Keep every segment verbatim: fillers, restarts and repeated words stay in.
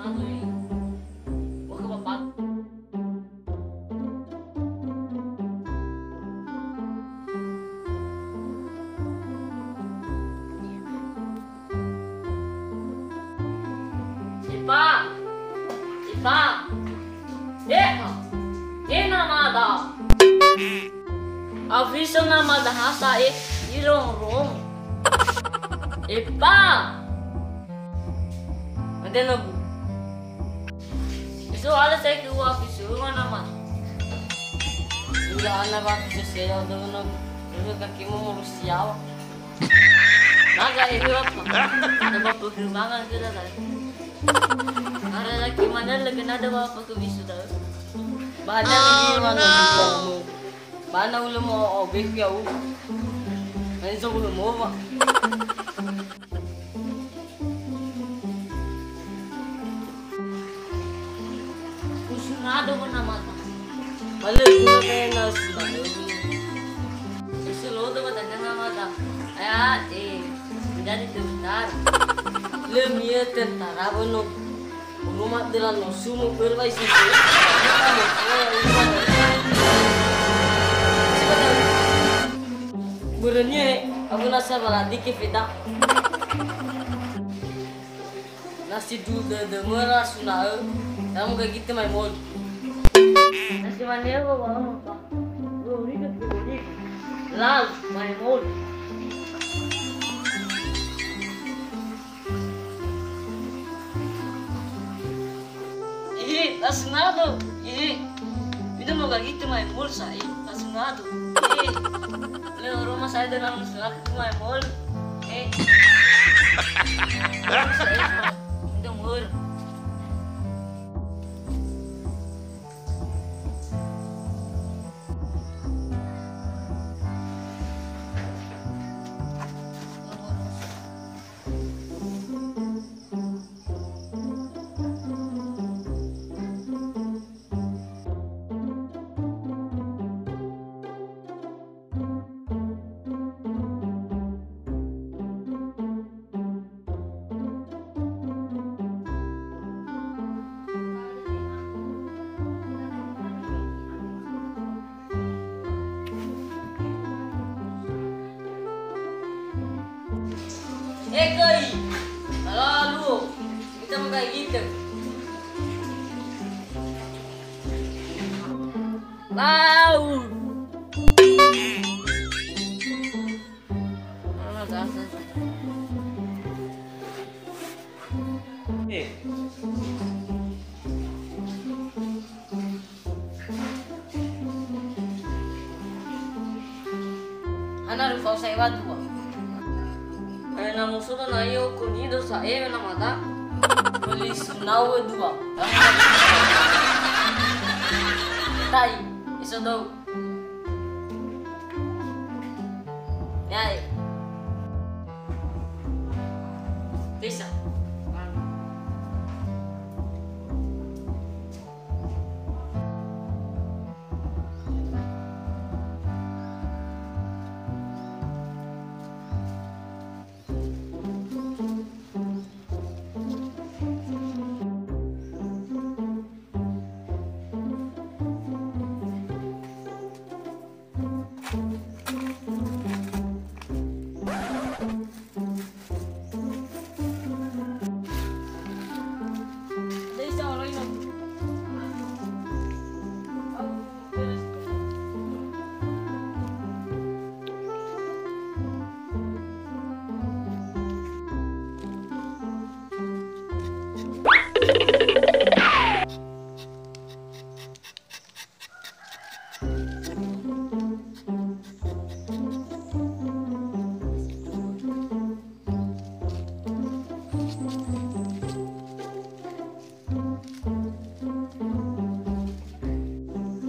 Wah, ke bapak. Epa, Epa, Epa, e namada. Afiso namada ha sa'e irong-rong. Epa. Ade nogu. Isu ala saya ke ua afiso nama. Ula ana wa afiso saya ade nogu. Ulu kaki mau ngurus siawa. Naga ini apa? Ada bapak kembangan kita tadi. Ada lagi mana lagi nada bapak ke wisuda. Banyak ini mana? Bana ulama obek ya u. Enzo ulama. Usunado mana mata. Bale guna kaya na usunado. Usulodo mata kena mata. Aya, eh, menjadi tentara. Lemia tentara bono. Ulu ma dela no sumu berwai sisi. Berenya, aku nasa baladi ke feda. Nasi du de de mera sunau, kamu gak gitu mai mol. Nasi mane apa apa? Lu ribet ke beli. Lalu mai mol. Ihi, lasunado. Ihi. Bida mo gagite mai mul sai, lasunado. Ihi. Le rumah saya dengan lasunado mai mul. Eh. Bida mur. Ekai, lalu kita makai kita. Bau. Hana rufa usai wadu wa. Aina musuda na iyo kunido sa ewe na mata. Beli sunau dua. Tai, iso dou. Yai. Bisa.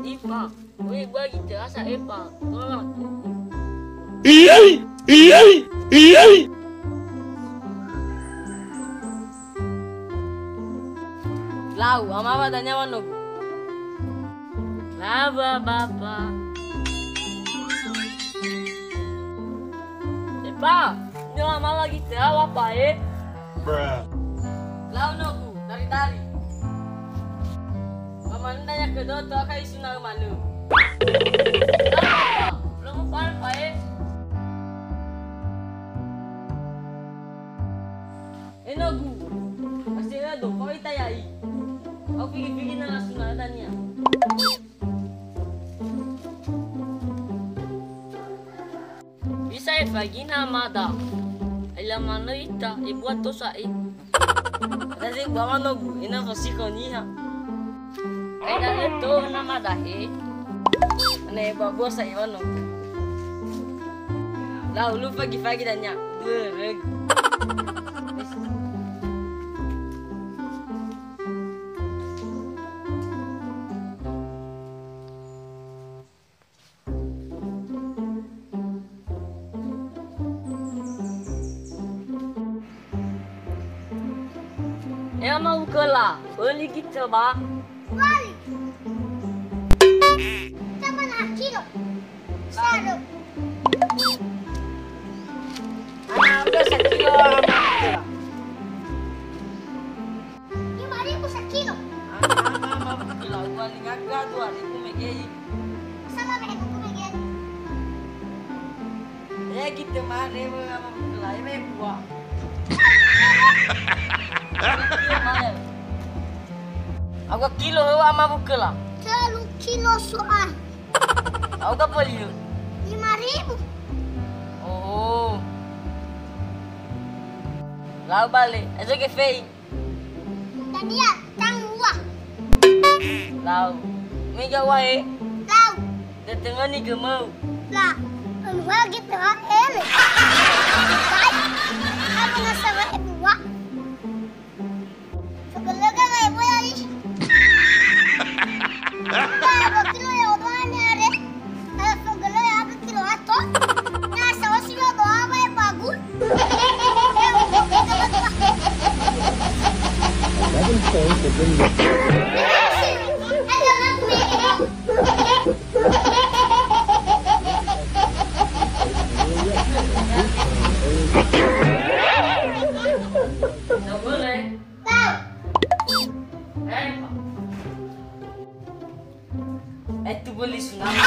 Ipa, we bagi terasa Epa, tolong. Iyai, iyai, iyai. Lau, amawa dania wanogu. Laba bapa. Epa, nyo amawa lagi teawa pae. Lau nogu, dari Tari. Ba manö dania khö Doto akha isuna'ö manö. Apa? Belum apa, eh? Enogu. Pasti ada do, kau ita ya'i. Kau figi-figi na langsung ada nia. Bisa e fagina amada. Aila manö ita, ebua tosa e. Ada si bua wanogu, ina fasi khoniha. Aila eto na mada he. Ana ebua-bua sa e wanogu. Lau, lu fagi-fagi dania. Dua regu. Ea ma ukela, beli gitu ba. Beli. Sama na kilo. Satu. Ana udah sekilo ama ukela. Lima ribu sekilo. Ama, ama, ama, kilo. Dua ribu mege. Salah mege, aku mege. Eh, gitu mah, ama kilo, eh, buah. Aku kilo, eh, ama kilo. Telu kilo soal. Aku apa liu? Lima ribu. Oh. Lau balik, aja ke fei. Dania, tang ua. Lau. Mega ua e? Lau. Datengani gemau. La. Anu lagi teha ele. Kai. Aku nasa wa e dua. Fagölö ga wae boya ih. Ba, ba kilo ya odoa ni are. Ala fagölö ya aga kilo ato. Na saosi lo doa wae bagus. Nggak boleh. Eh, tu beli tsunami.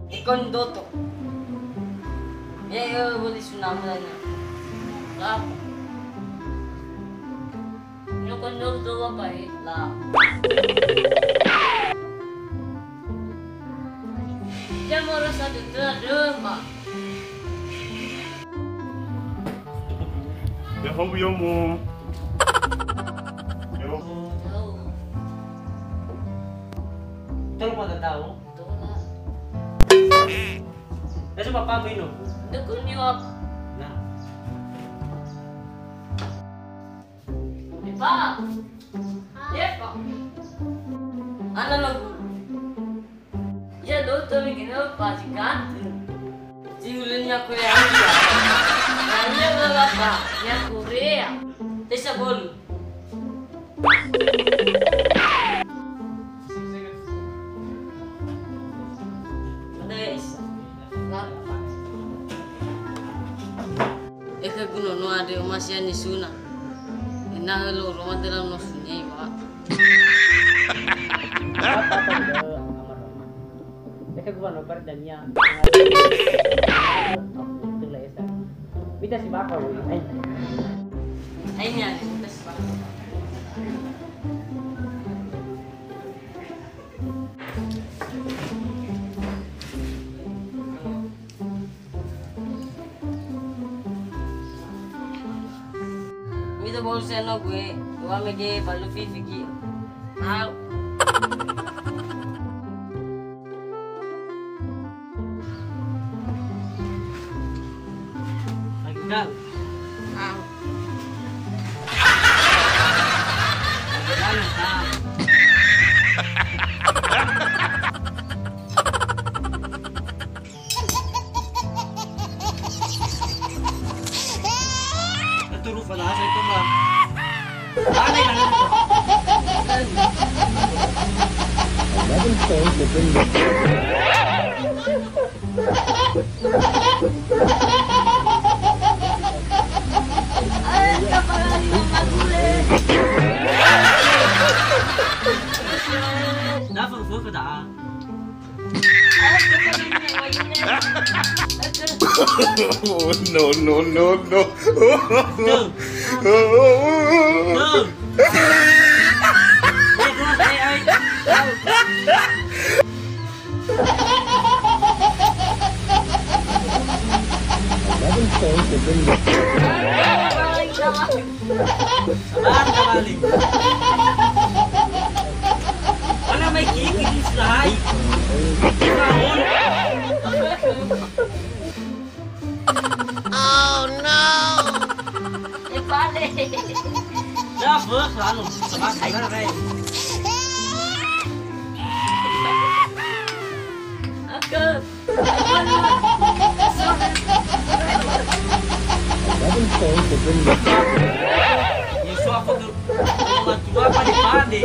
Ikon Doto. Ya, ya, beli tsunami lainnya. Lah. Ikon Doto apa, eh? Lah. Dia mau rasa dendam, Mak. Ya, hau, ya, mo. Yo. Tolong pada tahu. Tolong. Ya, coba paham ini. Dukun jawab. Nah. Epa. Epa. Ana lagu. Ya, Doto, mege na pasi ganteng. Si hulönia Korea ia. Na ia lala ba, ya Korea. Tesa bolu. Ada ya, Is. Eka guno no ade omasi ani suna. Ina helo roma dalam no sunyai wa. Eka gua no bar dania. Tula esa. Mita si bapa woi. Hai. Hai nya, mita si bapa. Mita bolu seno gue, dua mege balu fifiki. Au. Lagi kau. Au. Lagi kau. Itu rupa dah saya coba. Aneh kan? Oh, no, no, no, no. Tuh. Tuh. Sabar, sabar, Li. Mana mai kiki di Israel? Israel. Oh no! E pale. Ya, bos, anu, sabar, sabar, Rey. Aku. Yusuf apa tuh? Orang tua pade-pade.